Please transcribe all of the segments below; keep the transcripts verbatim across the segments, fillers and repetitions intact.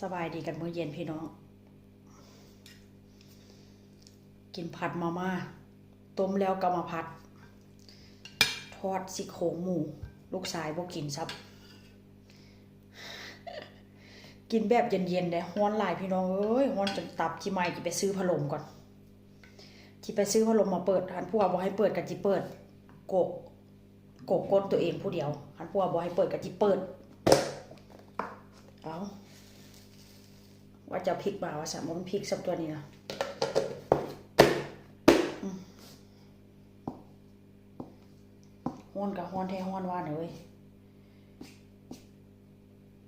สบายดีกันมื้อเย็นพี่น้อง กินผัดมาม่า ต้มแล้วก็มาผัด ทอดซี่โครงหมู ลูกชายบ่กินซับ กินแบบเย็นๆ เด้ ฮ้อนหลายพี่น้องเอ้ย ฮ้อนจนตับสิไหม้ สิไปซื้อพัดลมก่อน สิไปซื้อพัดลมมาเปิด คันผัวบ่ให้เปิดก็สิเปิด โกะ โกะก้นตัวเองผู้เดียว คันผัวบ่ให้เปิดก็สิเปิด เอ้า ว่าจะเอาพริกมาว่าซั่น บ่มีพริกซ้ำตัวนี้นะ อืม ฮ้อนก็ฮ้อนแท้ฮ้อนว่าน่ะเว้ย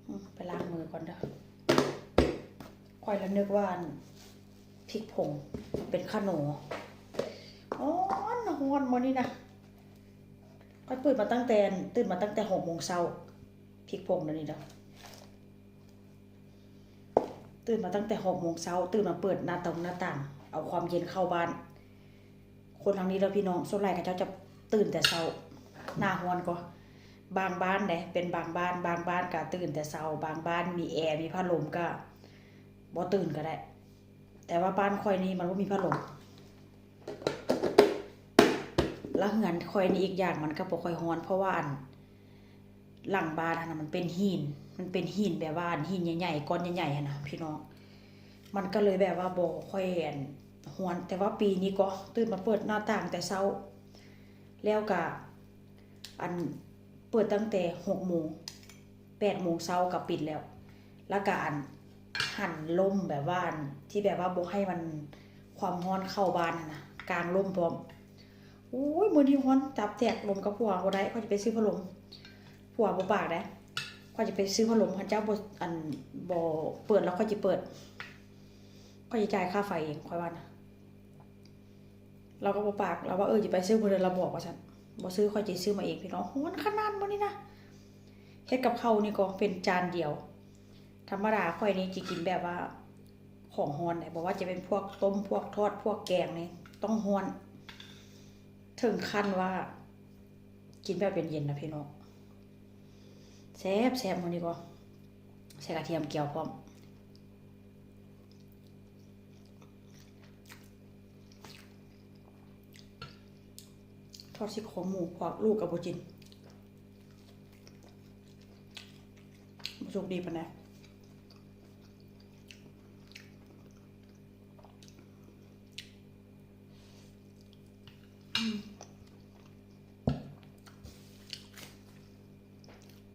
อืม ไปล้างมือก่อนเด้อ ข้อยละนึกว่าอันพริกผง มันเป็นขนม ฮ้อนฮ้อนมื้อนี้นะ ข้อยตื่นมาตั้งแต่ ตื่นมาตั้งแต่หกโมงเช้า พริกผงเดี๋ยวนี้เด้อ ตื่นมาตั้งแต่หกโมงเช้า ตื่นมาเปิดหน้าต่างหน้าต่าง เอาความเย็นเข้าบ้าน คนทางนี้แล้วพี่น้อง ส่วนหลายเขาเจ้าจะตื่นแต่เช้า หน้าฮ้อนก็ บางบ้านเด้ เป็นบางบ้าน บางบ้านก็ตื่นแต่เช้า บางบ้านมีแอร์ มีพัดลมก็บ่ตื่นก็ได้ แต่ว่าบ้านข้อยนี่มันบ่มีพัดลม แล้วเฮือนข้อยนี่อีกอย่างมันก็บ่ค่อยฮ้อน เพราะว่าอัน หลังบ้านหั้นน่ะมันเป็นหิน มันเป็นหินแบบว่าอันหินใหญ่ๆ ก้อนใหญ่ๆ หั้นนะพี่น้อง มันก็เลยแบบว่าบ่ค่อยอันฮ้อน แต่ว่าปีนี้ก็ตื่นมาเปิดหน้าต่างแต่เช้า แล้วก็อันเปิดตั้งแต่หกโมง แปดโมงเช้าก็ปิดแล้ว แล้วก็อันหันลมแบบว่าอันที่แบบว่าบ่ให้มันความฮ้อนเข้าบ้านหั้นนะ กางลมพร้อม โอ้ย มื้อนี้ฮ้อนตับแตก ลมกับผัวบ่ได้ ข้อยจะไปซื้อพัดลม ผัวบ่ปากเด้ ข้อยจะไปซื้อพัดลม คันเจ้าบ่ อัน บ่เปิดแล้วข้อยจะเปิด ข้อยจะจ่ายค่าไฟเอง ข้อยว่านะ เราก็บ่ปาก เราว่า เออ จะไปซื้อมื้อใด เราบอกว่าซั่น บ่ซื้อ ข้อยจะซื้อมาเองพี่น้อง ฮ้อนขนาดมื้อนี้นะ เฮ็ดกับข้าวนี่ก็เป็นจานเดียว ธรรมดาข้อยนี่จะกินแบบว่า ของฮ้อนเนี่ย บ่ว่าจะเป็นพวกต้ม พวกทอด พวกแกงนี่ ต้องฮ้อน ถึงขั้นว่า กินแบบเย็นๆ นะพี่น้อง แซ่บๆ มื้อนี้ก็ ใส่กระเทียมเจียวพร้อม ทอดซี่โครงหมู พวกลูกก็บ่กิน บ่สุกดีปานใด